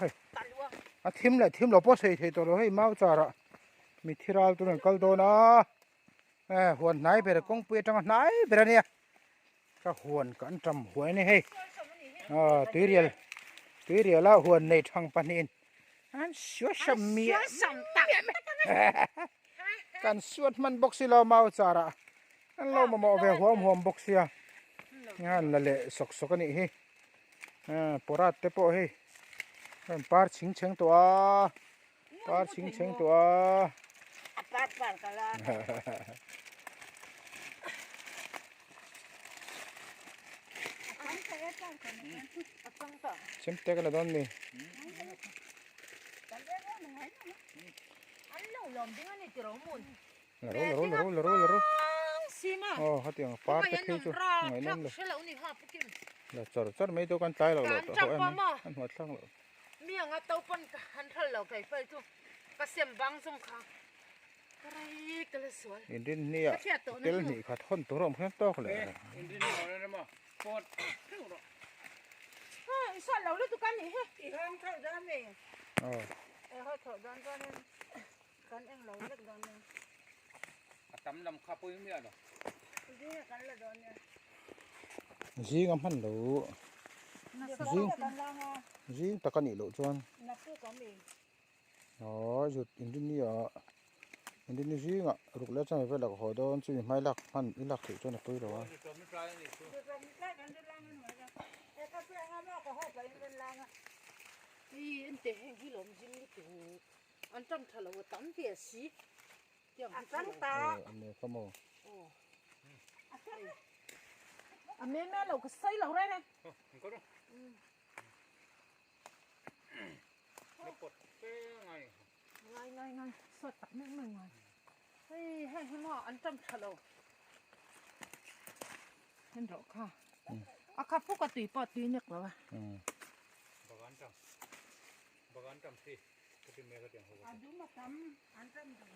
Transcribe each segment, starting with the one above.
hei a thim leh thim lo pawh sawi thei tawh lo hei mau char ah mithi ral tur an kal dawn a eh huan hnai ber kawngpui atanga hnai ber ania ka huan kan tam huai ani hei ah tuirial tuirial a huan nei thang pahnihin an suasam miah kan suat hman bawk si lo mau char ah an lo mamawh ve huam huam bawk sia an la leh sawk sawk anih hi ah pawrat te pawh hei rawn par chhing chheng tawh a par chhing chheng tawh a a par par ka la chemte ka la dawn mi la ro la ro la ro la ro la ro aw hetiang par te phei chu ngaihnawm lo la char char mai deuh kan tlai loh loh tawh ho em mai an huat thlak loh mi anga to pawn ka han hral lo kei phei chu ka sem bang zawng kha ka rei ka la sual inrin hnia tel hnih khat hawn tur a awm kher tawk leh inrin ni lo rema pawt theuh rawh ha i sual lo lutuk a nih hi i han theuh dawn mi aw e haw theuh dawn chuanin Kan eng lo vek dawn nia. A tam lam kha pawh i miah lo. Zinga kan la dawn nia. Zinga hman lo. Zing zing tak a nih loh chuan. Aw zut inrinni ah inrinni zingah ruk leh chang vel ah ka haw dawn chumi hmai lak hman i lak theih chuan a pawi lo a. An tam tha lo a tam ve si tiang hi chu. Aw a me ka maw. A me me lo ka sawi lo reng e. Ngai ngai ngai sawt tak mek mek ngai. Hei heng hi maw an tam tha lo. Hen rawh kha. A kha puk a tui pawh tui nek lo a. Bagan tam. Bagan tam si. A dum a tam an tam dum.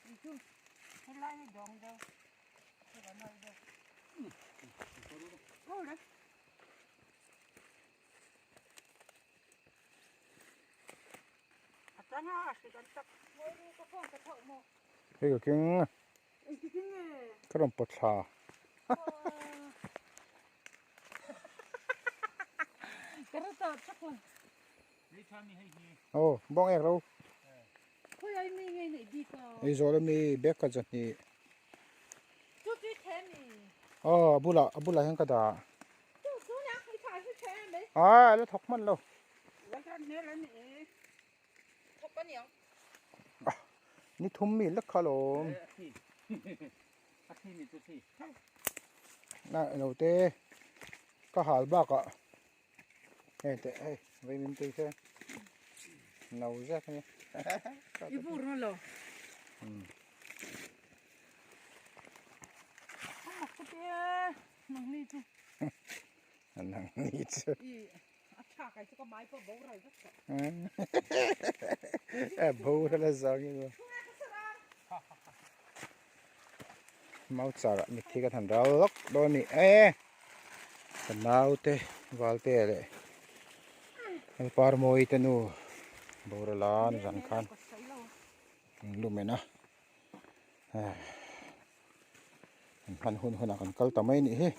Ni chu helai hi dawng deuh. Hei kan hau deuh. Ho le. A tanga a hri kan tak. Mawi ru ka phone ka thauh maw. Hei ka keng. Engti keng nge? Ka rawn pawt thla. Aw bawng ek ro. Ei zawh lami bag ka zahnih. Aw a bulah a bulah hian ka dah. Aa la thawk hman lo. Ni thum mi lek kha alawm. Na lo te ka hal bakah hei teh hei vei min tui se no zet a ni. I bur na lo. Nang ni chu. Nang ni chu. A tha kai chu ka mai pawh boral vek tawh. A boral a zang in mau char ah mitthi ka than ral lawk dawn a ni e ka naute valte leh helpar mawi te nu boral a ni zan khan an lumen a An hun hunah kan kal ta mai a nih hi.